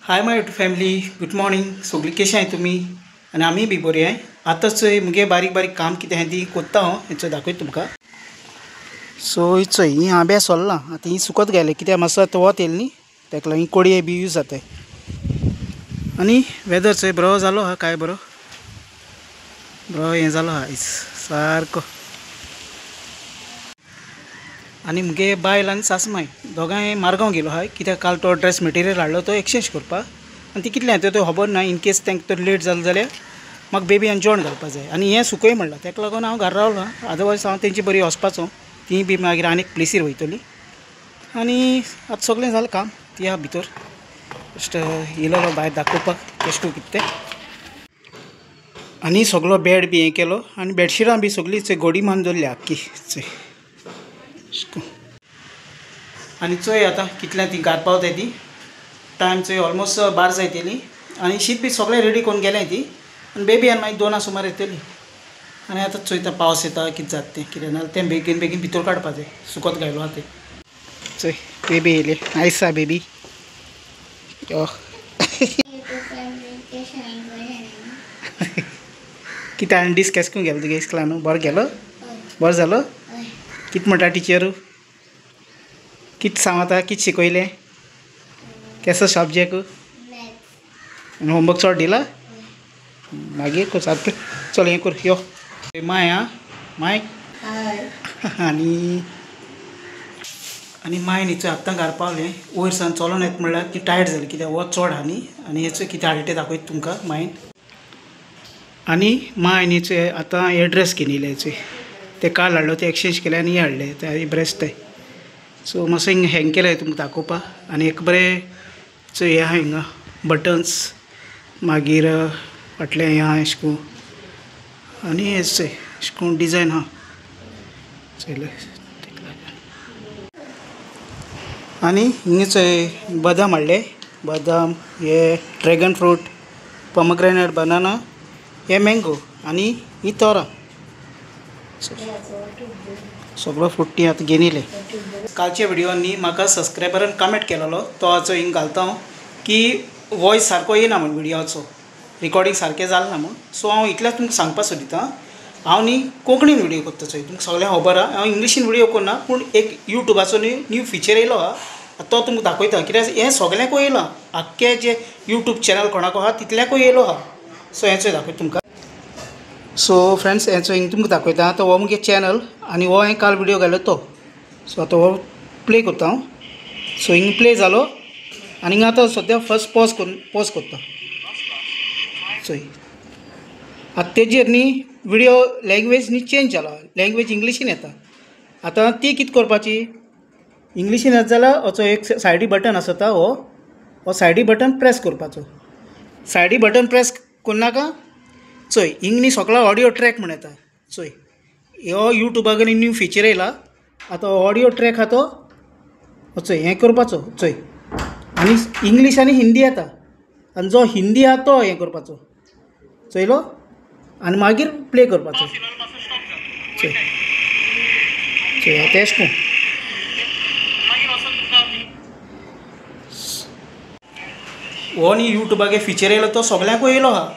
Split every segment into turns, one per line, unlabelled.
Hi my YouTube family, good morning. सगळीं कशें आहाय तुमी? आनी आमी बी बरी आहाय. आतांच मुगे बारीक बारीक काम कितें आहाय ती कोत्ता हांव, हेचो दाखयता तुमकां. सो चोय ही आंब्या सोल्लां, आतां ही सुकत घायले कित्याक मातसो आतां वत येयलें न्ही, ताका लागून कोडये बी यूज जाताय. आनी वेदर चोय बरो जालो आहा, काय बरो बरो हें जालो आहा आयज सारको. आनी मुगे बायल आनी सासमाय दोगांय मारगांव गेलो आहाय कित्याक काल तो ड्रेस मटेरियल हाडलो तो एक्सचेंज करपाक. आनी ती कितलें तें खबर ना, इन केस तांकां तर लेट जालें जाल्यार म्हाका बेबी आनी जेवण घालपाक जाय. आनी हें सुकय म्हणलां ताका लागून हांव घरा रावलां, अदरवायज हांव तेंची बरी वचपाचो, ती बी मागीर आनीक प्लेसीर वयतली. आनी आतां सगळें जालें काम, ती आहा भितर जस्ट येयलो भायर दाखोवपाक केश्टू कितें तें. आनी सगळो बेड बी हें केलो आनी बेडशिटां बी सगळीं चोय गोडी मान दवरली आख्खी चोय. आनी चोय आतां कितल्या ती घात पावताय ती, टायम चोय ऑलमोस्ट 12 जायतली. आनी शीत बी सगळें रेडी करून गेलें ती. आनी बेबी आनी मागीर 2 सुमार येतली. आनी आतां चोयता पावस येता कितें जाता तें, कितें ना तें बेगीन बेगीन भितर काडपा जाय, सुकत घायलो आहा तें. चोय बेबी येयली, आयस आहा बेबी. यो कितें आनी दीस केस करून गेलो तुगे इस्कलान? बरो गेलो? बरो जालो? कितें म्हणटा टिचर? कितें सांगता? कितें शिकयलें? केसो सब्जेक्ट? आनी होमवर्क चड दिला? मागीर सारकें चल हें कर यो. माय आं माय. आनी आनी माय न्ही चोय आत्तां घरा पावलें, वयर सावन चलोन येता म्हणल्यार ती टायर्ड जाली कित्याक वत चड आहा न्ही. आनी हेचो कितें हाडटा तें दाखयता तुमकां मायन. आनी माय न्ही चोय आतां हे ड्रेस घेवन येयले चोय, ते काल हाडलो ते एक्सचेंज केले आनी हे हाडले ते ब्रेस ते. सो मातसो हिंगा हँग केले तुमकां दाखोवपाक. आनी एक बरें चोय हें आहा हिंगा बटन्स, मागीर फाटलें हें आहा अशें करून. आनी हें चोय अशें करून डिजायन आहा चोयलें. आनी हिंगा चोय बदाम हाडले, बदाम हे ड्रॅगन फ्रूट, पोमग्रेनेट, बनाना, हे मँगो आनी ही तोरां, सगळो फ्रूट ती आतां घेवन येयले. कालच्या व्हिडियोन न्ही म्हाका सबस्क्रायबरान कमेंट केलेलो, तो आतां हिंगा घालता हांव की वॉयस सारको येयना म्हूण, व्हिडियोचो रिकॉर्डिंग सारकें जालें ना म्हूण. सो हांव इतलेंच तुमकां सांगपाक सोदिता, हांव न्ही कोंकणीन व्हिडियो करता चोय, तुमकां सगळ्यांक खबर आहा हांव इंग्लिशीन व्हिडियो करना, पूण एक यूट्यूबाचो न्ही न्यू फिचर येयलो आहा तो तुमकां दाखयता कित्याक हें सगळ्यांकूय येयलां, आख्खे जे यूट्यूब चॅनल कोणाकूय आहा तितल्याकूय येयलो आहा. सो हें चोय दाखयता तुमकां. सो फ्रेंड्स हें चोय हिंगा तुमकां दाखयता, आतां हो मुगे चॅनल आनी हो हांवें काल व्हिडियो घालो तो. सो आतां हो प्ले करता हांव. सो हिंगा प्ले जालो आनी हिंगा आतां सद्या फर्स्ट पॉज करून पॉज करता चोय. आतां तेजेर न्ही व्हिडियो लँग्वेज न्ही चेंज जाला, लँग्वेज इंग्लिशीन येता. आतां ती कितें करपाची, इंग्लिशीन येता जाल्यार असो एक सायडी बटन आसता, हो हो सायडी बटन प्रेस करपाचो. सायडी बटन प्रेस करनाका चोय हिंग न्ही सगळो ऑडियो ट्रॅक म्हण येता चोय. हो यूट्यूबाक न्यू फिचर येयला आतां ऑडियो ट्रॅक आहा तो चोय हें करपाचो चोय. आनी इंग्लीश आनी हिंदी येता, आनी जो हिंदी आहा तो हें करपाचो चोयलो आनी मागीर प्ले करपाचो चोय चोय. आतां एश कोन हो न्ही यूट्यूबाक फिचर येयलो तो सगळ्यांकूय येयलो आहा.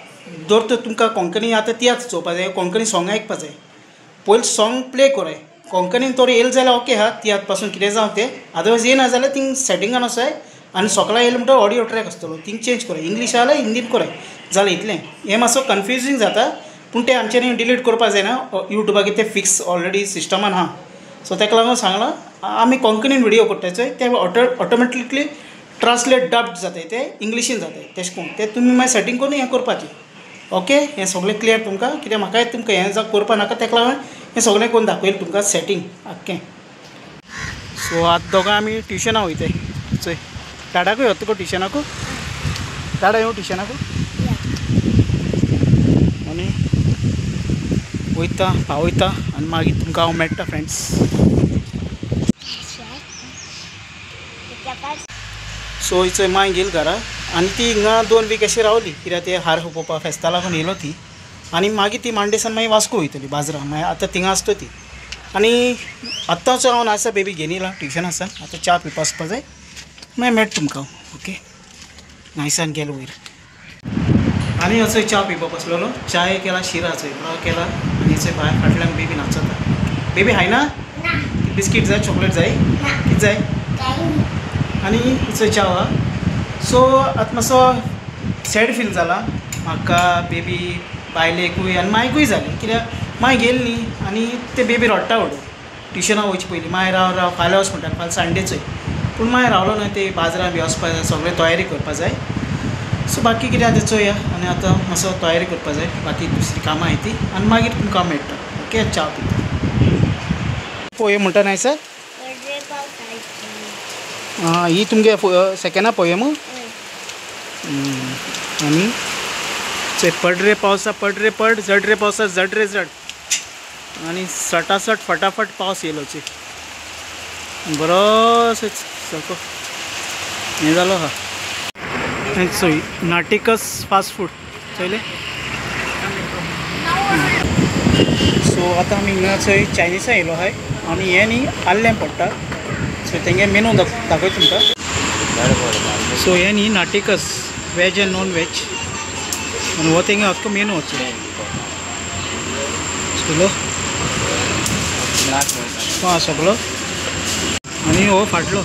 जर तर तुमकां कोंकणी आतां तियात्र चोवपा जाय, कोंकणी सोंग आयकपा जाय, पयलीं सोंग प्ले कोराय कोंकणीन तर येयलें जाल्यार ओके आहा, तियात्र पासून कितें जावं तें, अदरवायज येयना जाल्यार थिंग सेटिंगान वचाय आनी सगळ्यां येयलें म्हणटकीर ऑडियो ट्रॅक आसतलो, थिंग चेंज कोराय, इंग्लीश आहा जाल्यार हिंदीन कोराय, जालें इतलें. हें मातसो कन्फ्युजींग जाता पूण तें आमच्यांनी डिलीट करपाक जायना, यूट्यूबाक तें फिक्स ऑलरेडी सिस्टमान आहा. सो ताका लागून सांगलां आमी कोंकणीन व्हिडियो करता चोय तें ऑटोमॅटिकली ट्रान्सलेट डब्ड जाताय, तें इंग्लिशीन जाताय तेशें करून तें तुमी मागीर सेटींग करून हें करपाचें. ओके, हें सगळें क्लियर तुमकां, कित्याक म्हाकाय तुमकां हें जावं करपा नाका ताका लागून हें सगळें करून दाखयलें तुमकां सेटींग आख्खें. सो आतां दोगां आमी ट्युशनाक वयताय चोय. टाडाकूय वता तुका ट्युशनाकू? टाडा येवं ट्युशनाकू? आनी वयता पावयता आनी मागीर तुमकां हांव मेळटा फ्रेंड्स. सो चोय माय गेली घरा आनी ती हिंगा 2 वीक अशी रावली कित्याक ते हार खोपोवपा फेस्ता लागून येयलो ती. आनी मागीर ती मांडेसान मागीर वास्को वयतली बाजरा, मागीर आतां थिंगा आसता ती. आनी आत्तांच हांव आसा बेबी घेवन येयला ट्युशन आसा, आतां च्या पिवपा वचपा जाय, मागीर मेळटा तुमकां. ओके. नायसान गेलो वयर. आनी असो च्या पिवपा बसलेलो, च्याय केला, शिरा चोय बरो केला. आनी चोय भायर फाटल्यान बेबी नाचता. बेबी हाय ना, बिस्कीट जाय, चॉकलेट जाय, कितें जाय. आनी चोय च्या आहा. सो आतां मातसो सॅड फील जाला म्हाका, बेबी बायलेकूय आनी मायकूय जालें, कित्याक माय गेली न्ही आनी ते बेबी रडटा व्हडू ट्युशनाक वयचे पयलीं. माय राव राव फाल्यां वच म्हणटा, फाल्यां संडे चोय, पूण माय रावलो ना, ते बाजारान बी वचपा जाय, सगळें तयारी करपा जाय. सो बाकी कितें आतां चोया आनी आतां मातसो तयारी करपा जाय, बाकी दुसरी कामां आहाय ती, आनी मागीर तुमकां मेळटा. ओके, च्या पिता. पोएम म्हणटा न्हय सर, ही तुमगे सेकेंडा पोएम. आनी चोय पड रे पावसा पड रे पड, झड रे पावसा झड रे झड, आनी सटासट फटाफट पावस येयलो चोय, बरो सारको हें जालो आहा. चोय नाटिकस फास्ट फूड चोयलें. सो आतां आमी हिंगा चोय चायनिसा येयलो आहाय आनी हें न्ही आल्लें पडटा. सो तेंगे मेनू दाखयता तुमकां. सो हें न्ही नाटिकस वेज एंड नॉन वेज, आनी हो तेंगे आख्खो मेनू वचो सगलो आं सगलो. आनी हो फाटलो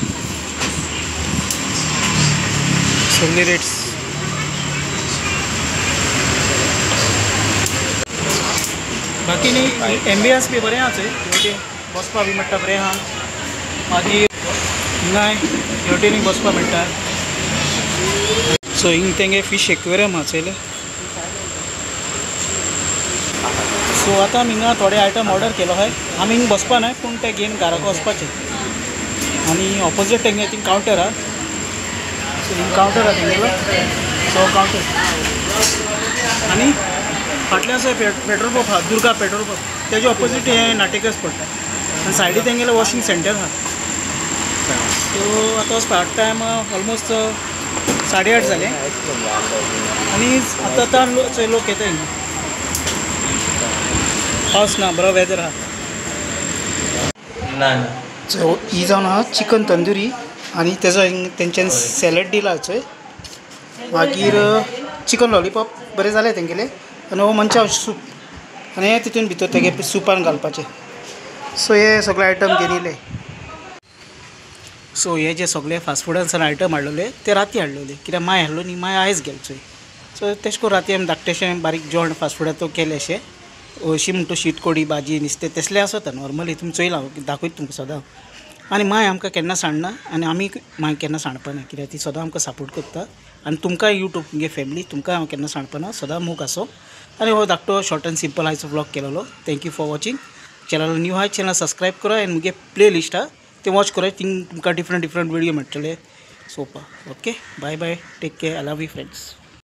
सगळे रेट्स. बाकी न्ही एम्बियन्स बी बरें आहा चोय, हेवटेन बसपा बी मेळटा बरें आहा. मागीर हिंगाय हेवटेनूय बसपा मेळटा. सो हिंग तेंगे फीश एक्वेरियम आहा चोयलें. सो आतां आमी हिंगा थोडे आयटम ऑर्डर केलो आहाय. आमी हिंग बसपा न्हय, पूण ते घेवन घराक वचपाचें. आनी ऑपोजीट तेंगे थिंग कावंटर आहा. सो हिंग कावंटर आहा तेंगेलो, सो कावंटर. आनी फाटल्यान असो पेट्रोल पंप आहा, दुर्गा पेट्रोल पंप, तेजे ऑपोजीट हें नाटेकच पडटा. आनी सायडी तेंगेलें वॉशिंग सेंटर आहा. सो आतां वचपा टायम ऑलमोस्ट 8:30 जालें आनी आतां आतां चोय लोक येता हिंगा. पावस ना, बरो वेदर आहा. सो ही जावन आहा चिकन तंदुरी आनी तेजो तेंच्यान सॅलड दिला चोय. मागीर चिकन लॉलीपॉप बरें जालें तेंगेलें. आनी हो मनचाव सूप, आनी हें तितून भितर तेगे सुपान घालपाचें. सो हे सगळे आयटम घेवन येयले. सो हे जे सगळे फास्ट फुडान आयटम हाडलेले ते राती हाडलेले, कित्याक माय हाडलो न्ही, माय आयज गेलो चोय. सो तेश करून राती आमी धाकटेशें बारीक जेवण फास्ट फुडाचो केलें अशें, अशी म्हणटा शीत कोडी भाजी नुस्तें तसलें आसता नॉर्मली, तुमी चोयलां दाखयता तुमकां सदां. आनी माय आमकां केन्ना सांडना आनी आमी माय केन्ना सांडपाना, कित्याक ती सदां आमकां सपोर्ट करता. आनी तुमकां यूट्यूब मुगे फॅमिली तुमकां हांव केन्ना सांडपाना, सदां मोग आसो. आनी हो धाकटो शॉर्ट एंड सिंपल आयचो व्लॉग केलेलो. Thank you for watching. Channel new आहाय चॅनल सबस्क्रायब करा आनी मुगे प्ले लिस्ट आहा ते वॉच करा, थिंग तुमकां डिफरंट डिफरंट व्हिडियो मेळटले सोपा. Okay, bye bye, take care, I love you friends.